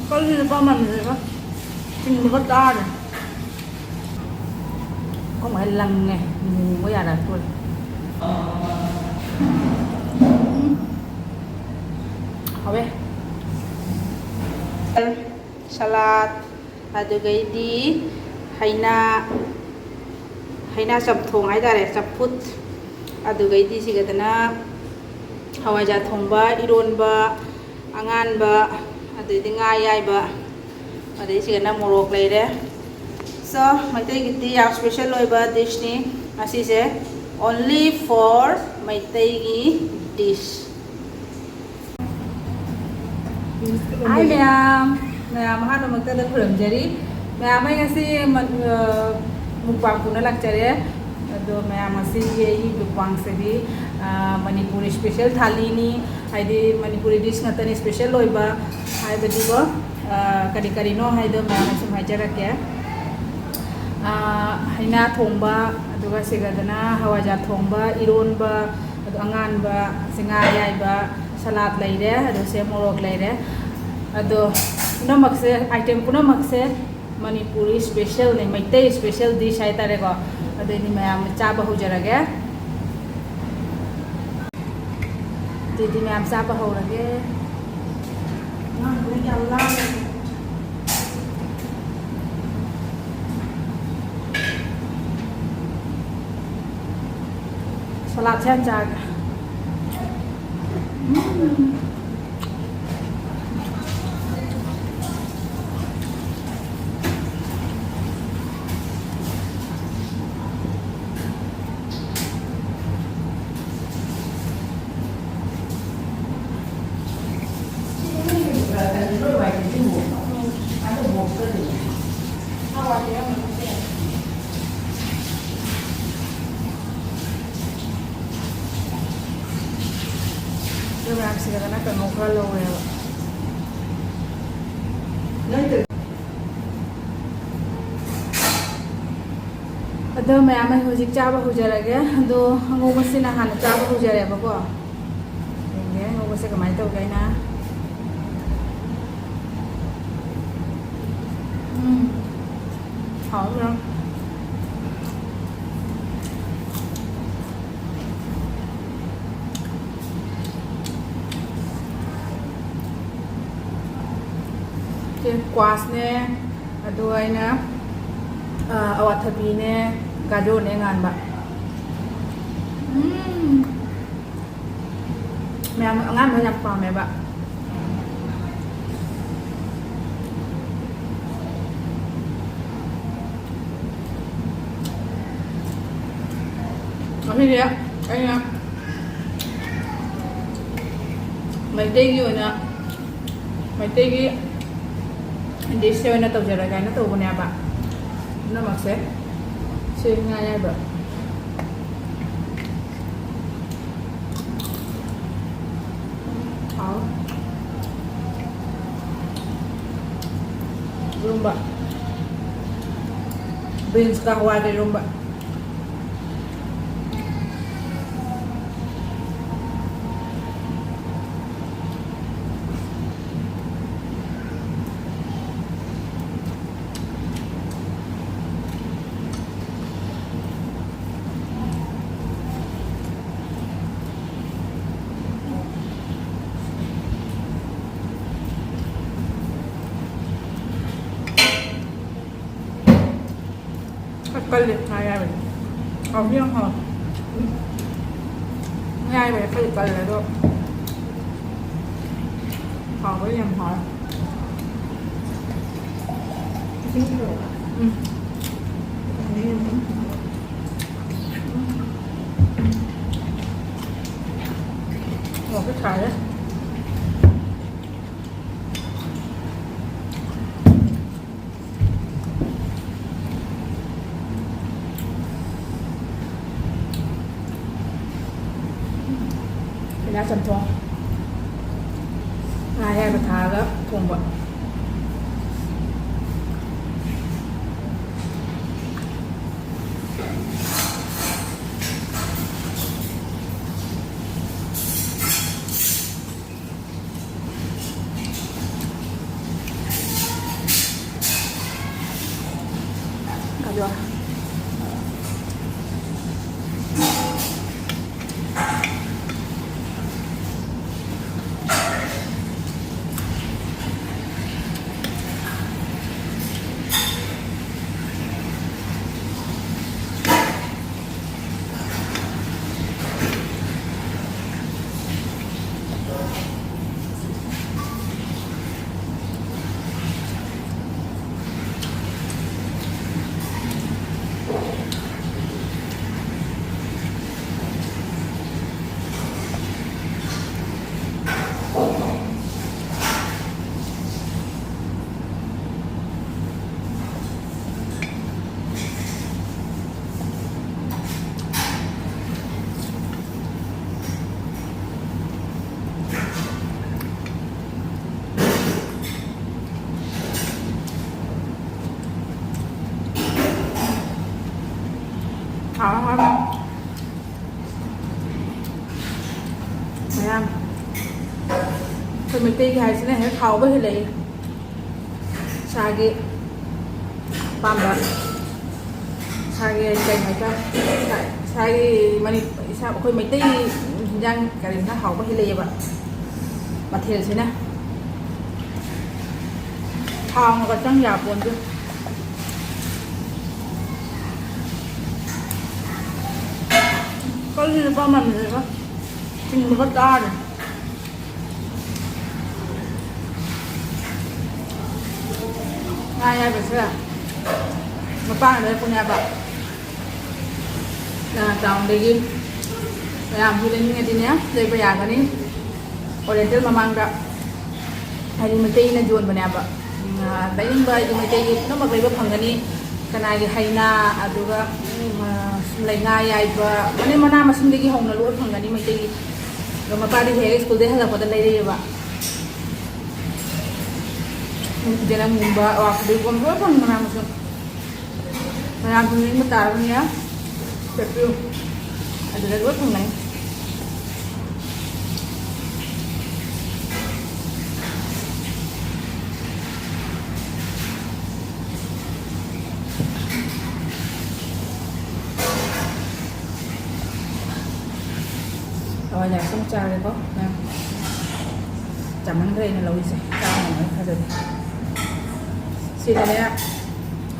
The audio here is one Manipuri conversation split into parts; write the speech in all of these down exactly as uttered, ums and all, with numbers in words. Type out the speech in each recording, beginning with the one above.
ꯀꯜꯂꯤꯅ ꯄꯥꯝꯃꯟꯗ꯭ꯔꯦꯕ꯫ ꯆꯤꯡꯕꯒ ꯇꯥꯔꯦ꯫ ꯈꯣꯡꯒ ꯂꯪꯉꯦ꯫ ꯃꯨꯕ ꯌꯥꯔꯛꯇꯣꯔꯦ꯫ ꯎꯝ꯫ ꯍꯥꯎꯋꯦ꯫ ꯁꯂꯥꯗ, ꯑꯗꯨꯒꯩꯗꯤ ꯍꯩꯅꯥ, ꯍꯩꯅꯥ ꯆꯝꯊꯣꯡ ꯍꯥꯏꯇꯥꯔꯦ, ꯆꯝꯐꯨꯠ꯫ ꯑꯗꯨꯒꯩꯗꯤ ꯁꯤꯒꯗꯅ ꯍꯋꯥꯏꯖꯥꯔ ꯊꯣꯡꯕ, ꯏꯔꯣꯟꯕ, ꯑꯉꯥꯟꯕ, ꯑꯗꯩꯗꯤ ꯉꯥ ꯑꯌꯥꯏꯕ, ꯑꯗꯩ ꯁꯤꯒꯅ ꯃꯣꯔꯣꯛ ꯂꯩꯔꯦ꯫ So, ꯃꯩꯇꯩꯒꯤꯗꯤ ꯌꯥꯝ special ꯑꯣꯏꯕ dishꯅꯤ ꯑꯁꯤꯁꯦ, only for ꯃꯩꯇꯩꯒꯤ dish꯫ Hi ꯃꯌꯥꯝ, ꯃꯌꯥꯝ ꯑꯍꯥꯟꯕꯃꯛꯇꯗ ꯈꯨꯔꯨꯝꯖꯔꯤ꯫ ꯃꯌꯥꯝ ꯑꯩ ꯉꯁꯤ ꯃ-, ꯑ, mukbang ꯄꯨꯅ ꯂꯥꯛꯆꯔꯦ꯫ ꯑꯗꯣ ꯃꯌꯥꯝ ꯉꯁꯤꯒꯤ ꯑꯩꯒꯤ mukbangꯁꯤꯗꯤ, ꯑ, ꯃꯅꯤꯄꯨꯔꯤ special ꯊꯥꯂꯤꯅꯤ꯫ ꯍꯥꯏꯗꯤ ꯃꯅꯤꯄꯨꯔꯤ dish ꯉꯥꯛꯇꯅꯤ special ꯑꯣꯏꯕ ꯍꯥꯏꯕꯗꯤꯀꯣ꯫ ꯑ, ꯀꯔꯤ ꯀꯔꯤꯅꯣ ꯍꯥꯏꯗꯣ ꯃꯌꯥꯝ ꯁꯨꯝ ꯍꯥꯏꯖꯔꯛꯀꯦ꯫ ꯑ, ꯍꯩꯅꯥ ꯊꯣꯡꯕ, ꯑꯗꯨꯒ ꯁꯤꯒꯗꯅ ꯍꯋꯥꯏꯖꯥꯔ ꯊꯣꯡꯕ, ꯏꯔꯣꯟꯕ, ꯑꯗꯣ ꯑꯉꯥꯟꯕ, ꯁꯤ ꯉꯥ ꯑꯌꯥꯏꯕ, ꯁꯂꯥꯗ ꯂꯩꯔꯦ, ꯑꯗꯣ ꯁꯦ ꯃꯣꯔꯣꯛ ꯂꯩꯔꯦ꯫ ꯑꯗꯣ ꯄꯨꯝꯅꯃꯛꯁꯦ, item ꯄꯨꯝꯅꯃꯛꯁꯦ ꯃꯅꯤꯄꯨꯔꯤ specialꯅꯦ, ꯃꯩꯇꯩ special dish ꯍꯥꯏꯇꯥꯔꯦꯀꯣ꯫ ꯑꯗꯨꯗꯤ ꯃꯌꯥꯝ ꯆꯥꯕ ꯍꯧꯖꯔꯒꯦ꯫ ꯑꯗꯨꯗꯤ ꯃꯌꯥꯝ ꯆꯥꯕ ꯍꯧꯔꯒꯦ꯫ ꯑꯉꯥꯡꯗꯨꯅ ꯌꯥꯝ ꯂꯥꯡꯉꯦ꯫ ꯁꯂꯥꯗꯁꯦ ꯍꯥꯟꯅ ꯆꯥꯒꯦ꯫ ꯎꯝ꯫ ꯑꯗꯨ ꯃꯌꯥꯝꯁꯤꯗ ꯀꯅꯥ ꯀꯥꯡꯉꯧ ꯈꯔ ꯂꯧꯔꯦꯕ꯫ ꯑꯗꯣ ꯃꯌꯥꯝ, ꯑꯩ ꯍꯧꯖꯤꯛ ꯆꯥꯕ ꯍꯧꯖꯔꯒꯦ꯫ ꯑꯗꯣ ꯑꯉꯧꯕꯁꯤꯅ ꯍꯥꯟꯅ ꯆꯥꯕ ꯍꯧꯖꯔꯦꯕꯀꯣ꯫ ꯌꯦꯡꯒꯦ ꯑꯉꯧꯕꯁꯦ ꯀꯃꯥꯏꯅ ꯇꯧꯒꯦ ꯍꯥꯏꯅ꯫ ꯎꯝ, ꯍꯥꯎꯕ꯭ꯔꯥ? ꯁꯦ ꯀ꯭ꯋꯥꯁꯅꯦ, ꯑꯗꯨꯒ ꯑꯩꯅ, ꯑ, ꯑꯋꯥꯊꯕꯤꯅꯦ, ꯒꯥꯖꯣꯔꯅꯦ ꯉꯥꯟꯕ꯫ ꯎꯝ꯫ ꯃꯌꯥꯝ ꯑꯉꯥꯡꯕ ꯌꯥꯝ ꯄꯥꯝꯃꯦꯕ꯫ ꯉꯁꯤꯗꯤ ꯑꯩꯅ ꯃꯩꯇꯩꯒꯤ ꯑꯣꯏꯅ, ꯃꯩꯇꯩꯒꯤ ꯗꯤꯁꯁꯦ ꯑꯣꯏꯅ ꯇꯧꯖꯔꯒꯦ ꯍꯥꯏꯅ ꯇꯧꯕꯅꯦꯕ꯫ ꯄꯨꯝꯅꯃꯛꯁꯦ ꯁꯤ ꯉꯥ ꯑꯌꯥꯏꯕ꯫ ꯍꯥꯎ꯫ ꯏꯔꯣꯝꯕ꯫ ꯕꯤꯟꯁꯀ ꯍꯋꯥꯏꯒ ꯏꯔꯣꯝꯕ꯫ ꯈꯔ ꯀꯜꯂꯦ ꯉꯥ ꯑꯌꯥꯏꯕꯗꯤ꯫ ꯍꯥꯎꯗꯤ ꯌꯥꯝ ꯍꯥꯎꯋꯦ꯫ ꯉꯥ ꯑꯌꯥꯏꯕꯗꯤ ꯈꯔꯗꯤ ꯀꯜꯂꯦ ꯑꯗꯣ ꯍꯥꯎꯕꯗꯤ ꯌꯥꯝ ꯍꯥꯎꯋꯦ꯫ ꯎꯝ꯫ ꯃꯣꯔꯣꯛꯁꯨ ꯁꯥꯏꯌꯦ꯫ ꯀꯣꯏꯂꯥ ꯆꯝꯊꯣꯡ꯫ ꯉꯥ ꯑꯌꯥꯏꯕ ꯊꯥꯛꯑꯒ ꯊꯣꯡꯕ꯫ ꯍꯥꯎꯔꯦ, ꯍꯥꯎꯔꯦ꯫ ꯃꯌꯥꯝ ꯑꯩꯈꯣꯏ ꯃꯩꯇꯩꯒꯤ ꯍꯥꯏꯁꯤꯅ ꯍꯦꯛ ꯍꯥꯎꯕ ꯍꯦꯜꯂꯛꯏ꯫ ꯏꯁꯥꯒꯤ ꯑꯄꯥꯝꯕ, ꯏꯁꯥꯒꯤ ꯀꯩ ꯍꯥꯏꯇꯥꯔꯦ, ꯏꯁꯥ-, ꯏꯁꯥꯒꯤ ꯃꯅꯤ-, ꯏꯁꯥ, ꯑꯩꯈꯣꯏ ꯃꯩꯇꯩ ꯍꯤꯟꯖꯥꯡ ꯀꯔꯤꯅ ꯍꯥꯎꯕ ꯍꯦꯜꯂꯛꯑꯦꯕ, ꯃꯊꯦꯜꯁꯤꯅ꯫ ꯊꯥꯎꯅꯒ ꯆꯪ ꯌꯥꯄꯣꯟꯇꯦ꯫ ꯀꯜꯂꯤꯅ ꯄꯥꯝꯃꯟꯗꯅ ꯆꯤꯡꯕꯒ ꯆꯥꯔꯦ꯫ ꯉꯥ ꯑꯌꯥꯏꯕꯁꯦ ꯃꯄꯥꯅ ꯂꯩꯔꯛꯄꯅꯦꯕ꯫ ꯑ, ꯇꯥꯎꯟꯗꯒꯤ ꯃꯌꯥꯝꯁꯨ ꯂꯩꯅꯤꯡꯉꯗꯤꯅꯦ, ꯂꯩꯕ ꯌꯥꯒꯅꯤ꯫ ꯑꯣꯔꯤꯌꯦꯟꯇꯦꯜ ꯃꯃꯥꯡꯗ, ꯍꯥꯏꯗꯤ ꯃꯩꯇꯩꯅ ꯌꯣꯟꯕꯅꯦꯕ꯫ ꯎꯝ, ꯑ, ꯂꯩꯅꯤꯡꯕ ꯍꯥꯏꯗꯤ ꯃꯩꯇꯩꯒꯤ ꯄꯨꯝꯅꯃꯛ ꯂꯩꯕ ꯐꯪꯒꯅꯤ꯫ ꯀꯅꯥꯒꯤ ꯍꯩꯅꯥ, ꯑꯗꯨꯒ, ꯎꯝ, ꯑ, ꯁꯨꯝ ꯂꯩ, ꯉꯥ ꯑꯌꯥꯏꯕ, ꯃꯅꯦ ꯃꯅꯥ ꯃꯁꯤꯡꯗꯒꯤ ꯍꯧꯅ ꯂꯣꯏ ꯐꯪꯒꯅꯤ ꯃꯩꯇꯩꯒꯤ꯫ ꯑꯗꯣ ꯃꯄꯥꯗꯤ ꯍꯦꯛ ꯁ꯭ꯀꯨꯜꯗꯩ ꯍꯜꯂꯛꯄꯗ ꯂꯩꯔꯛꯑꯦꯕ꯫ ꯎꯝ, ꯌꯦꯅꯝꯒꯨꯝꯕ, ꯑꯋꯥꯐꯗꯤꯒꯣꯝ ꯂꯣꯏ ꯐꯪꯉꯤ ꯃꯅꯥ ꯃꯁꯤꯡ꯫ ꯃꯌꯥꯝꯁꯨ ꯅꯤꯡꯕ ꯇꯥꯔꯕꯅꯤꯅ ꯆꯠꯄꯤꯌꯨ꯫ ꯑꯗꯨꯗ ꯂꯣꯏ ꯐꯪꯒꯅꯤ꯫ ꯍꯋꯥꯏꯖꯥꯔꯁꯨ ꯑꯃꯨꯛ ꯆꯥꯔꯦꯀꯣ꯫ ꯃꯌꯥꯝ ꯆꯥꯃꯟꯈ꯭ꯔꯦ ꯑꯩꯅ ꯂꯧꯔꯤꯁꯦ꯫ ꯆꯥꯕ ꯉꯝꯃꯣꯏ ꯐꯖꯗꯦ꯫ ꯁꯤꯗꯅꯦ,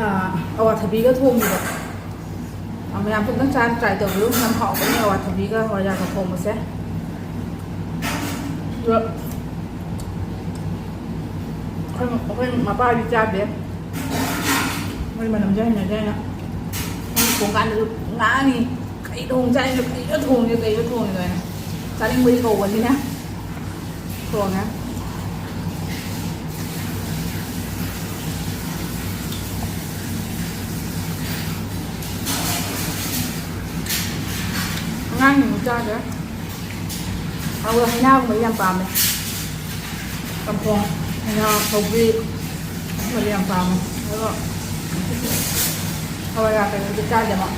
ꯑꯥ, ꯑꯋꯥꯊꯕꯤꯒ ꯊꯣꯡꯉꯤꯕ꯫ ꯑꯥ, ꯃꯌꯥꯝꯁꯨ ꯑꯝꯇꯪ ꯆꯥꯔ try ꯇꯧꯕꯤꯌꯨ꯫ ꯌꯥꯝ ꯍꯥꯎꯕꯅꯦ ꯑꯋꯥꯊꯕꯤꯒ ꯍꯋꯥꯏꯖꯥꯔꯒ ꯊꯣꯡꯕꯁꯦ꯫ ꯑꯗꯣ ꯑꯩꯈꯣꯏ, ꯑꯩꯈꯣꯏ ꯃꯄꯥꯗꯤ ꯆꯥꯗꯦ꯫ ꯃꯣꯏ ꯃꯅꯝꯁꯦ ꯍꯩꯅꯗꯦ ꯍꯥꯏꯅ꯫ ꯃꯣꯏ ꯊꯣꯡꯀꯥꯟꯗꯁꯨ ꯉꯥꯡꯉꯤ, "ꯀꯩ ꯊꯣꯡ ꯆꯥꯏꯅꯣ? ꯀꯩꯅꯣ ꯊꯣꯡꯉꯤꯗꯣ? ꯀꯩꯅꯣ ꯊꯣꯡꯉꯤꯗꯣ?" ꯍꯥꯏꯅ꯫ ꯆꯥꯅꯤꯡꯕꯒꯤ ꯀꯧꯕꯅꯤꯅ ꯊꯣꯡꯉꯦ꯫ ꯑꯉꯥꯡꯁꯤꯡꯁꯨ ꯆꯥꯗ꯭ꯔꯦ꯫ ꯑꯗꯨꯒ ꯍꯩꯅꯥꯒꯨꯝꯕꯗꯤ ꯌꯥꯝ ꯄꯥꯝꯃꯦ꯫ ꯆꯝꯊꯣꯡ, ꯍꯩꯅꯥ, ꯁꯧꯒ꯭ꯔꯤ, ꯑꯗꯨꯝꯕꯗꯤ ꯌꯥꯝ ꯄꯥꯝꯃꯦ꯫ ꯑꯗꯣ ꯍꯋꯥꯏꯖꯥꯔ ꯀꯩꯅꯣꯗꯤ ꯆꯥꯗꯦꯕ꯫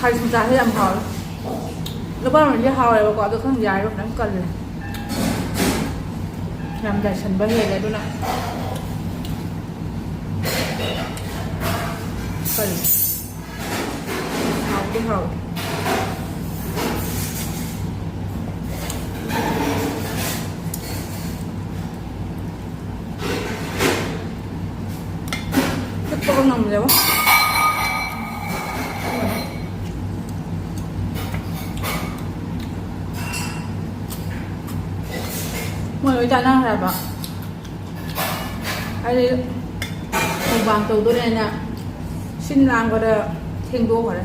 ꯈꯥꯖꯤꯡ ꯆꯥꯁꯦ ꯌꯥꯝ ꯍꯥꯎꯋꯦ꯫ ꯂꯨꯄꯥ ꯑꯃꯗꯤ ꯍꯥꯎꯋꯦꯕꯀꯣ, ꯑꯗꯣ ꯈꯪꯗꯦ, ꯌꯥꯏꯔꯣ ꯈꯤꯇꯪ ꯀꯜꯂꯦ꯫ ꯌꯥꯝ ꯆꯥꯏꯁꯟꯕ ꯍꯦꯜꯂꯦ, ꯑꯗꯨꯅ ꯀꯜꯂꯦ꯫ ꯍꯥꯎꯗꯤ ꯍꯥꯎꯋꯦ꯫ ꯆꯨꯞꯄꯒ ꯉꯝꯗꯦꯕꯣ꯫ ꯃꯣꯏ ꯂꯣꯏ ꯆꯥꯟꯅꯈ꯭ꯔꯦꯕ꯫ ꯑꯩꯗꯤ mukbang ꯇꯧꯗꯣꯔꯦꯅ ꯁꯤꯟ ꯂꯥꯡꯕꯗ ꯊꯦꯡꯗꯣꯛꯈ꯭ꯔꯦ꯫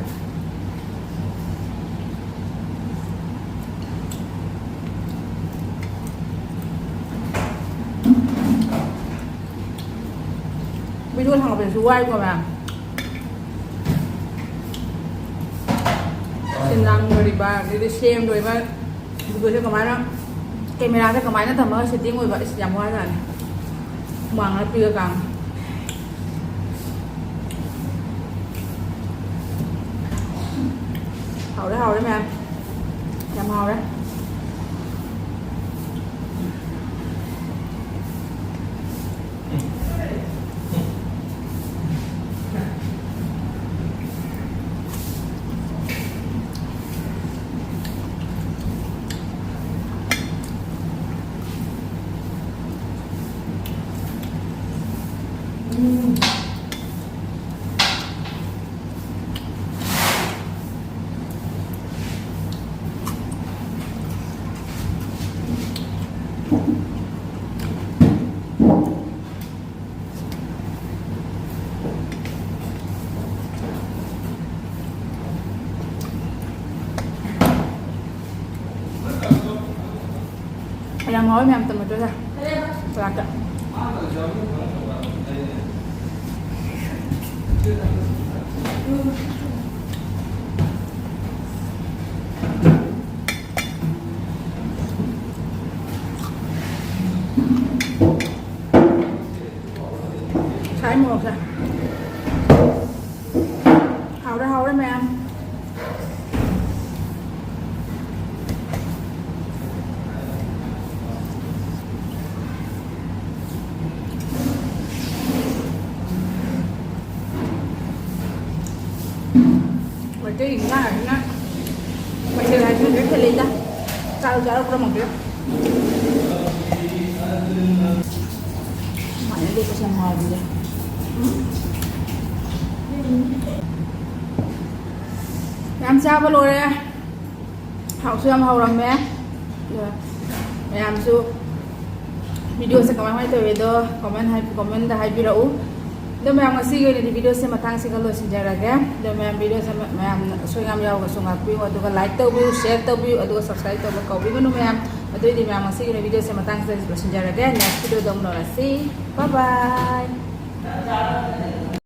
Video ꯊꯥꯡꯒꯠꯄꯗꯁꯨ ꯋꯥꯏꯀꯣ ꯃꯌꯥꯝ꯫ ꯁꯤꯟ ꯂꯥꯡꯗꯣꯔꯤꯕ, ꯑꯗꯩꯗꯤ ꯁꯦꯝꯗꯣꯔꯤꯕ, videoꯁꯦ ꯀꯃꯥꯏꯅ, cameraꯁꯦ ꯀꯃꯥꯏꯅ ꯊꯝꯃꯒ setting ꯑꯣꯏꯕ, ꯑꯁ, ꯌꯥꯝ ꯋꯥꯖꯥꯠꯅꯤ꯫ ꯍꯨꯃꯥꯡꯅ ꯄꯤꯔ ꯀꯥꯡ꯫ ꯍꯥꯎꯔꯦ, ꯍꯥꯎꯔꯦ ꯃꯌꯥꯝ꯫ ꯉꯥꯎꯔꯦ꯫ ꯌꯥꯝ ꯍꯥꯎꯋꯦ ꯃꯌꯥꯝ, ꯇꯃꯥꯇꯔꯁꯦ꯫ ꯁꯂꯥꯠꯇ꯫ ꯁꯥꯏ ꯃꯣꯔꯣꯛꯁꯦ꯫ ꯍꯥꯎꯔꯦ, ꯍꯥꯎꯔꯦ ꯃꯌꯥꯝ꯫ ꯃꯩꯇꯩ ꯏꯟꯖꯥꯡ ꯍꯥꯏꯁꯤꯅ ꯃꯊꯦꯜ ꯍꯥꯏꯁꯤꯅ ꯂꯣꯏ ꯊꯜꯂꯦꯗ꯫ ꯆꯥꯔꯨ ꯆꯥꯔꯨ ꯄꯨꯝꯅꯃꯛꯁꯦ꯫ ꯁꯨꯃꯥꯏꯅ ꯂꯦꯞꯄꯁꯦ ꯌꯥꯝ ꯍꯥꯎꯕꯅꯦ꯫ ꯌꯥꯝ ꯆꯥꯕ ꯂꯣꯏꯔꯦ꯫ ꯍꯥꯎꯁꯨ ꯌꯥꯝ ꯍꯥꯎꯔꯝꯃꯦ꯫ ꯑꯗꯨꯒ ꯃꯌꯥꯝꯁꯨ ꯚꯤꯗꯤꯑꯣꯁꯦ ꯀꯃꯥꯏ ꯀꯃꯥꯏꯅ ꯇꯧꯋꯦꯗꯣ ꯀꯣꯃꯦꯟ ꯍꯥꯏ-, ꯀꯣꯃꯦꯟꯗ ꯍꯥꯏꯕꯤꯔꯛꯎ꯫ ꯑꯗꯣ ꯃꯌꯥꯝ, ꯉꯁꯤꯒꯤ ꯑꯣꯏꯅꯗꯤ ꯚꯤꯗꯤꯑꯣꯁꯦ ꯃꯇꯥꯡꯁꯤꯒ ꯂꯣꯏꯁꯤꯟꯖꯔꯒꯦ꯫ ꯑꯗꯣ ꯃꯌꯥꯝ, ꯚꯤꯗꯤꯑꯣꯁꯦ ꯃ-, ꯃꯌꯥꯝꯅ ꯑꯁꯣꯏ ꯑꯉꯥꯝ ꯌꯥꯎꯔꯒꯁꯨ ꯉꯥꯛꯄꯤꯌꯨ, ꯑꯗꯨꯒ ꯂꯥꯏꯛ ꯇꯧꯕꯤꯌꯨ, ꯁꯤꯌꯔ ꯇꯧꯕꯤꯌꯨ, ꯑꯗꯨꯒ ꯁꯕꯁꯀ꯭ꯔꯥꯏꯕ ꯇꯧꯕ ꯀꯥꯎꯕꯤꯒꯅꯨ ꯃꯌꯥꯝ꯫ ꯑꯗꯨꯑꯣꯏꯗꯤ ꯃꯌꯥꯝ, ꯉꯁꯤꯒꯤ ꯑꯣꯏꯅ ꯚꯤꯗꯤꯑꯣꯁꯦ ꯃꯇꯥꯡꯁꯤꯗ ꯂꯣꯏꯁꯤꯟꯖꯔꯒꯦ꯫ ꯅꯦꯛꯁ ꯚꯤꯗꯤꯑꯣꯗ ꯑꯃꯨꯛ ꯎꯅꯔꯁꯤ꯫ ꯕꯥꯏ ꯕꯥꯏ꯫